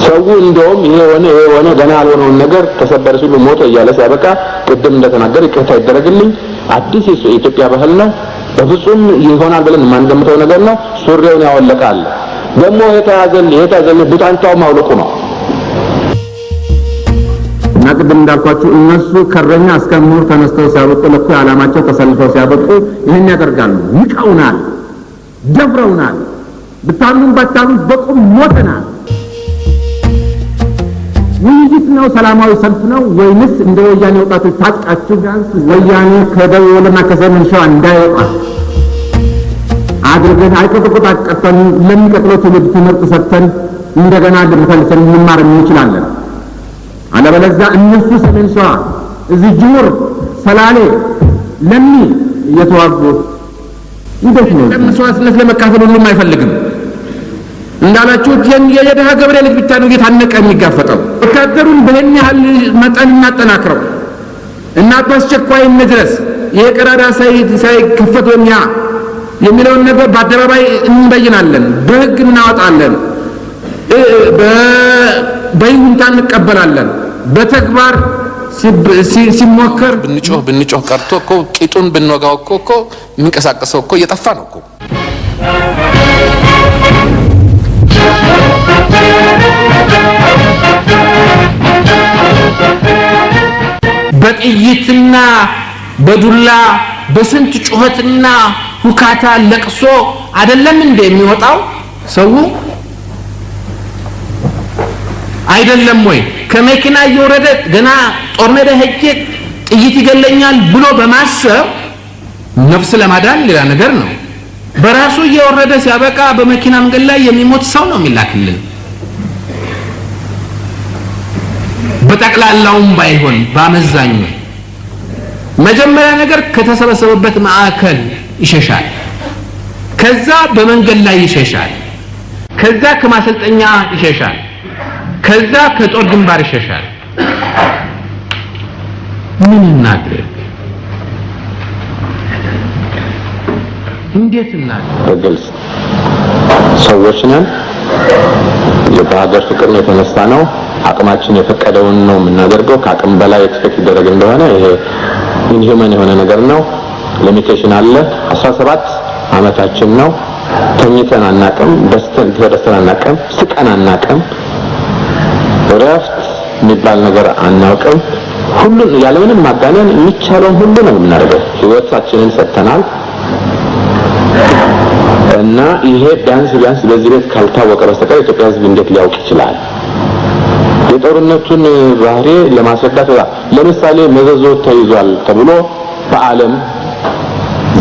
ሰው እንደውም ይሄ ሆነ ይሄ ሆነ ገና ያልሆነውን ነገር ተሰበረ ሲሉ ሞተ እያለ ሲያበቃ ቅድም እንደተናገር ይቅርታ ይደረግልኝ፣ አዲስ የኢትዮጵያ ባህል ነው። በፍጹም ይሆናል ብለን የማንገምተው ነገር ነው። ሱሪውን ያወለቃል። ደግሞ የተያዘልህ ቡታንታው ማውለቁ ነው። እና ቅድም እንዳልኳችሁ እነሱ ከረኛ እስከ ምሁር ተነስተው ሲያበቁ ለእኩይ ዓላማቸው ተሰልፈው ሲያበቁ ይህን ያደርጋሉ። ንቀውናል፣ ደፍረውናል፣ ብታምኑም ባታምኑም በቁም ሞተናል። ውይይት ነው? ሰላማዊ ሰልፍ ነው ወይንስ እንደ ወያኔ ወጣቶች ታጥቃችሁ ቢያንስ ወያኔ ከደቡብ ወሎና ከሰሜን ሸዋ እንዳይወጣ አድርገን አይቀጡ ቅጣት ቀጥተን ለሚቀጥለው ትውልድ ትምህርት ሰጥተን እንደገና ልንፈልሰን እንማር እንችላለን። አለበለዚያ እነሱ ሰሜን ሸዋ እዚህ ጅሙር፣ ሰላሌ፣ ለሚ እየተዋጉ እንዴት ነው? መስዋዕትነት ለመካፈል ሁሉም አይፈልግም። እንዳላችሁት የድሃ ገበሬ ልጅ ብቻ ነው እየታነቀ የሚጋፈጠው። ወታደሩን በይህን ያህል መጠን እናጠናክረው እና በአስቸኳይ እንድረስ፣ ይሄ ቀዳዳ ሳይከፈት ወይም ያ የሚለውን ነገር በአደባባይ እንበይናለን፣ በህግ እናወጣለን፣ በይሁንታ እንቀበላለን። በተግባር ሲሞከር ብንጮህ ብንጮህ ቀርቶ እኮ ቂጡን ብንወጋው እኮ የሚንቀሳቀሰው እኮ እየጠፋ ነው እኮ። በጥይትና በዱላ በስንት ጩኸትና ሁካታ ለቅሶ አይደለም እንደ የሚወጣው ሰው አይደለም ወይ? ከመኪና እየወረደ ገና ጦር ሜዳ ሄጄ ጥይት ይገለኛል ብሎ በማሰብ ነፍስ ለማዳን ሌላ ነገር ነው። በራሱ እየወረደ ሲያበቃ በመኪና መንገድ ላይ የሚሞት ሰው ነው የሚላክልን። በጠቅላላውም ባይሆን በአመዛኙ መጀመሪያ ነገር ከተሰበሰበበት ማዕከል ይሸሻል። ከዛ በመንገድ ላይ ይሸሻል። ከዛ ከማሰልጠኛ ይሸሻል። ከዛ ከጦር ግንባር ይሸሻል። ምን እናድርግ? እንዴት እናድርግ? በግልጽ ሰዎች ነን። በሀገር ፍቅር ነው የተነሳ ነው። አቅማችን የፈቀደውን ነው የምናደርገው። ከአቅም በላይ expect ይደረግ እንደሆነ ይሄ inhuman የሆነ ነገር ነው። limitation አለ። 17 አመታችን ነው። ተኝተን አናቅም፣ ተደስተን አናቅም፣ ስቀን አናቅም፣ እረፍት የሚባል ነገር አናውቅም። ሁሉን ያለምንም ማጋነን የሚቻለውን ሁሉ ነው የምናደርገው። ህይወታችንን ሰጥተናል እና ይሄ ቢያንስ ቢያንስ በዚህ ቤት ካልታወቀ በስተቀር የኢትዮጵያ ሕዝብ እንዴት ሊያውቅ ይችላል? የጦርነቱን ባህሪ ለማስረዳት ለምሳሌ መዘዞ ተይዟል ተብሎ በዓለም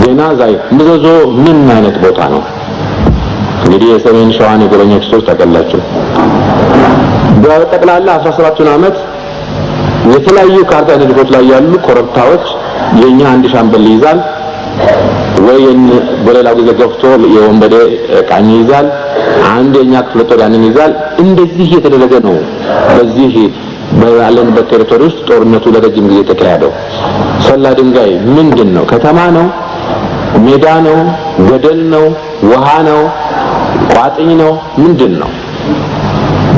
ዜና ዛይ መዘዞ ምን አይነት ቦታ ነው? እንግዲህ የሰሜን ሸዋን የጎበኛችሁ ሰዎች ታውቃላችሁ። በጠቅላላ 17ቱን ዓመት የተለያዩ ካርታ ንድፎች ላይ ያሉ ኮረብታዎች የኛ አንድ ሻምበል ይይዛል ወይ በሌላው ጊዜ ገፍቶ የወንበዴ ቃኝ ይይዛል። አንድ የኛ ክፍለ ጦር ያንን ይይዛል። እንደዚህ የተደረገ ነው። በዚህ ባለንበት territory ውስጥ ጦርነቱ ለረጅም ጊዜ የተካሄደው። ሰላ ድንጋይ ምንድን ነው? ከተማ ነው? ሜዳ ነው? ገደል ነው? ውሃ ነው? ቋጥኝ ነው? ምንድን ነው?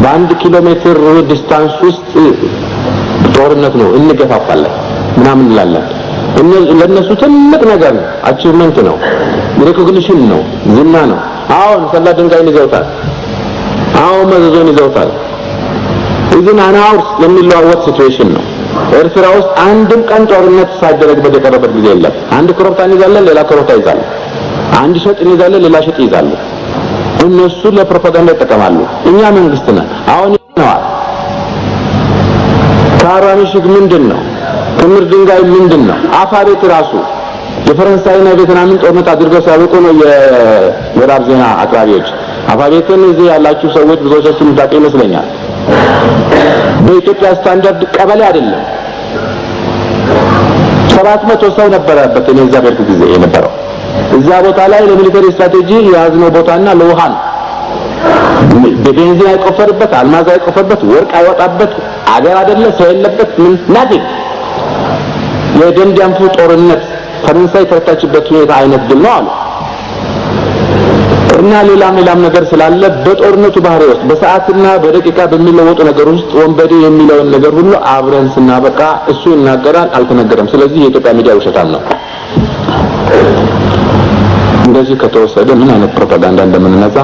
በአንድ ኪሎ ሜትር distance ውስጥ ጦርነት ነው። እንገፋፋለን ምናምን እንላለን። ለነሱ ትልቅ ነገር ነው፣ achievement ነው፣ recognition ነው፣ ዝና ነው። አሁን ሰላ ድንጋይን ይዘውታል። አሁን መዘዞን ይዘውታል። within an hours የሚለዋወጥ situation ነው። ኤርትራ ውስጥ አንድም ቀን ጦርነት ሳይደረግበት የቀረበት ጊዜ የለም። አንድ ኮረብታ እንይዛለን፣ ሌላ ኮረብታ ይዛሉ። አንድ ሸጥ እንይዛለን፣ ሌላ ሸጥ ይይዛሉ። እነሱ ለፕሮፓጋንዳ ይጠቀማሉ። እኛ መንግስት ነን። አሁን ነዋል ካራ ምሽግ ምንድን ነው? ክምር ድንጋይ ምንድን ነው? አፋቤት ራሱ የፈረንሳይና የቬትናምን ጦርነት አድርገው ሲያበቁ ነው የምዕራብ ዜና አቅራቢዎች አፋቤትን እዚህ ያላችሁ ሰዎች ብዙዎቻችሁ የምታውቁ ይመስለኛል። በኢትዮጵያ ስታንዳርድ ቀበሌ አይደለም። 700 ሰው ነበረበት እኔ እዛ በሄድኩ ጊዜ የነበረው እዛ ቦታ ላይ ለ military strategy የያዝነው ቦታና ለውሃ ነው። በቤንዚን አይቆፈርበት፣ አልማዝ አይቆፈርበት፣ ወርቅ አይወጣበት፣ አገር አይደለ ሰው የለበት ምን nothing። የደንዲያንፉ ጦርነት ፈረንሳይ የተረታችበት ሁኔታ አይነት ድል ነው አሉ። እና ሌላም ሌላም ነገር ስላለ በጦርነቱ ባህሪ ውስጥ በሰዓትና በደቂቃ በሚለወጡ ነገር ውስጥ ወንበዴ የሚለውን ነገር ሁሉ አብረን ስናበቃ እሱ ይናገራል፣ አልተነገረም። ስለዚህ የኢትዮጵያ ሚዲያ ውሸታም ነው። እንደዚህ ከተወሰደ ምን አይነት ፕሮፓጋንዳ እንደምንነዛ